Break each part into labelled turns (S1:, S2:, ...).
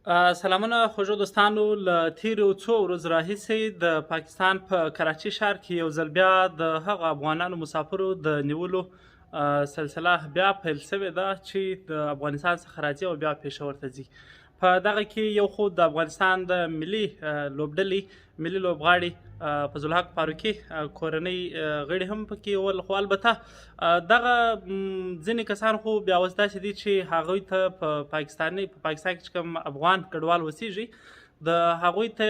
S1: سلامونه خوږو دوستانو. له تیرو څو ورځو راهیسې د پاکستان په کراچي ښار کې یو ځل بیا د هغو افغانانو مسافرو د نیولو سلسله بیا پیل شوې ده چې د افغانستان څخه راځي او بیا پېښور ته ځي. په دغه کې یو خو د افغانستان د ملي لوبډلې ملي لوبغاړي فضل الحق فاروقي کورنۍ غړي هم پکې ول، خو البته دغه ځینې کسان خو بیا اوس داسې دي چې هغوی ته په پاکستاني په پاکستان کې چې کوم افغان کډوال اوسېږي، د هغوی ته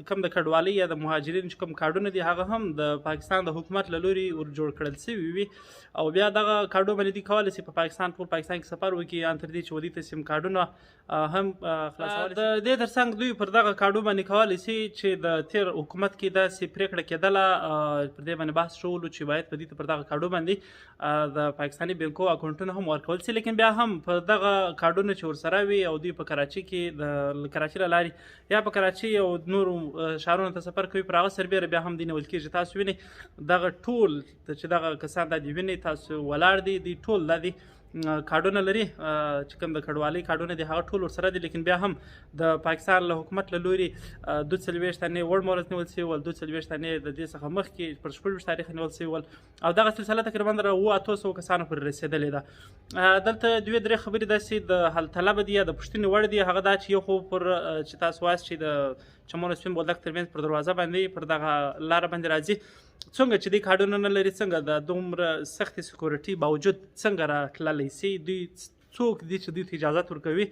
S1: کوم د کډوالۍ یا د مهاجرینو چې کوم کارډونه دي، هغه هم د پاکستان د حکومت له لوري ور جوړ کړل شوي وي، او بیا دغه کارډو باندې دوی کولی شي په پاکستان ټول پاکستان کې سفر وکړي، ان تر دې چې ودی ته سیم کارډونه هم خلاصولی. د دې ترڅنګ دوی پر دغه کارډو باندې کولی شي چې د تیر حکومت کې داسې پریکړه کېدله، پر دې باندې بحث شولو چې باید په دې ته پر دغه کارډو باندې د پاکستاني بانکو اکاونټونه هم ورکول شي، لیکن بیا هم په دغه کارډونو چې ورسره وي او دوی په کراچي کې د کراچي له لارې یا په کراچي او نورو ښارونو ته سفر کوي، پر هغه سربېره بیا هم دوی نیول کېږي. تاسو وینئ دغه ټول چې دغه کسان دا دي وینئ تاسو ولاړ دي، دوی ټول دا دي کارډونه لري چې کوم د کډوالۍ کارډونه دي، هغه ټول ورسره دي، لیکن بیا هم د پاکستان له حکومت له لوري 42 تنې وړمه ورځ نیول شوي ول، 42 تنې د دې څخه مخکې پر 26 تاریخ نیول شوي ول، او دغه سلسله تقریبا تر 700-800 کسانو پورې رسېدلې ده. دلته دوې درې خبرې داسې د حل طلبه دي یا د پوښتنې وړ دي. هغه دا چې یو خو پر چې تاسو وایاست چې د چمن او سپین بولدک ترمنځ پر دروازه باندې پر دغه لاره باندې راځي، څنګه چې دوی کارډونه نه لري، څنګه د دومره سختې سکیورټي باوجود څنګه راتللی سي؟ دوی څوک دي چې دوی ته اجازه ورکوي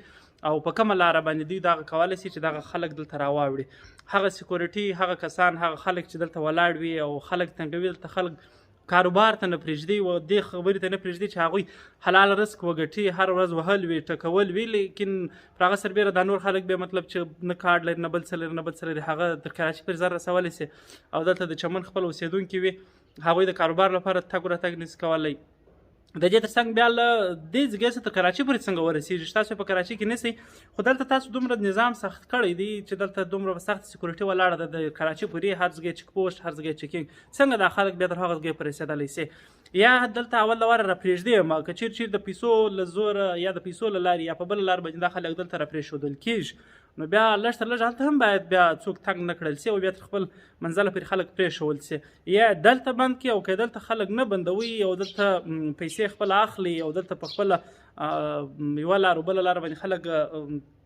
S1: او په کومه لاره باندې دوی دغه کولی سي چې دغه خلک دلته راواوړي؟ هغه سکیورټي، هغه کسان، هغه خلک چې دلته ولاړ وي او خلک تنګوي، دلته خلک کاروبار ته نه پرېږدي او دې خبرې ته نه پرېږدي چې هغوی حلال رزق وګټي، هر ورځ وهل وي، ټکول وي، لیکن پر هغه سربېره دا نور خلک بیا مطلب چې نه کارډ لري، نه بل څه لري، نه بل څه لري، هغه تر کراچي پورې ځان رسولی سي او دلته د چمن خپل اوسېدونکي وي، هغوی د کاروبار لپاره تګ راتګ نشي کولی. د دې ترڅنګ بیا له دې ځای څخه تر کراچي پورې څنګه ورسېږي؟ چې تاسو په کراچي کې نسی، خو دلته تاسو دومره نظام سخت کړی دی چې دلته دومره سخت سکیورټي ولاړه ده، د کراچي پورې هر ځای چیک پوسټ، هر ځای چیکینګ، څنګه دا خلک بیا تر هغه ځای پورې رسېدلی سي؟ یا دلته اول له واره راپرېږدي ما که چېرې چېرې د پیسو له زوره یا د پیسو له لارې یا په بله لار باندې دا خلک دلته راپرېښودل کېږي، نو بیا لږ تر لږه هلته هم باید بیا څوک تنګ نه کړل سي او بیا تر خپل منزله پورې خلک پرېښول سي، یا دلته بند کړي، او که دلته خلک نه بندوي او دلته پیسې خپله اخلي او دلته په خپله یوه لار او بله لار باندې خلک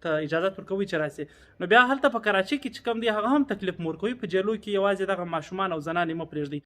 S1: ته اجازه ورکوي چې راسي، نو بیا هلته په کراچي کې چې کوم دی هغه هم تکلیف مور کوي. په جیلو کې یوازې دغه ماشومان او زنانې مه پرېږدئ.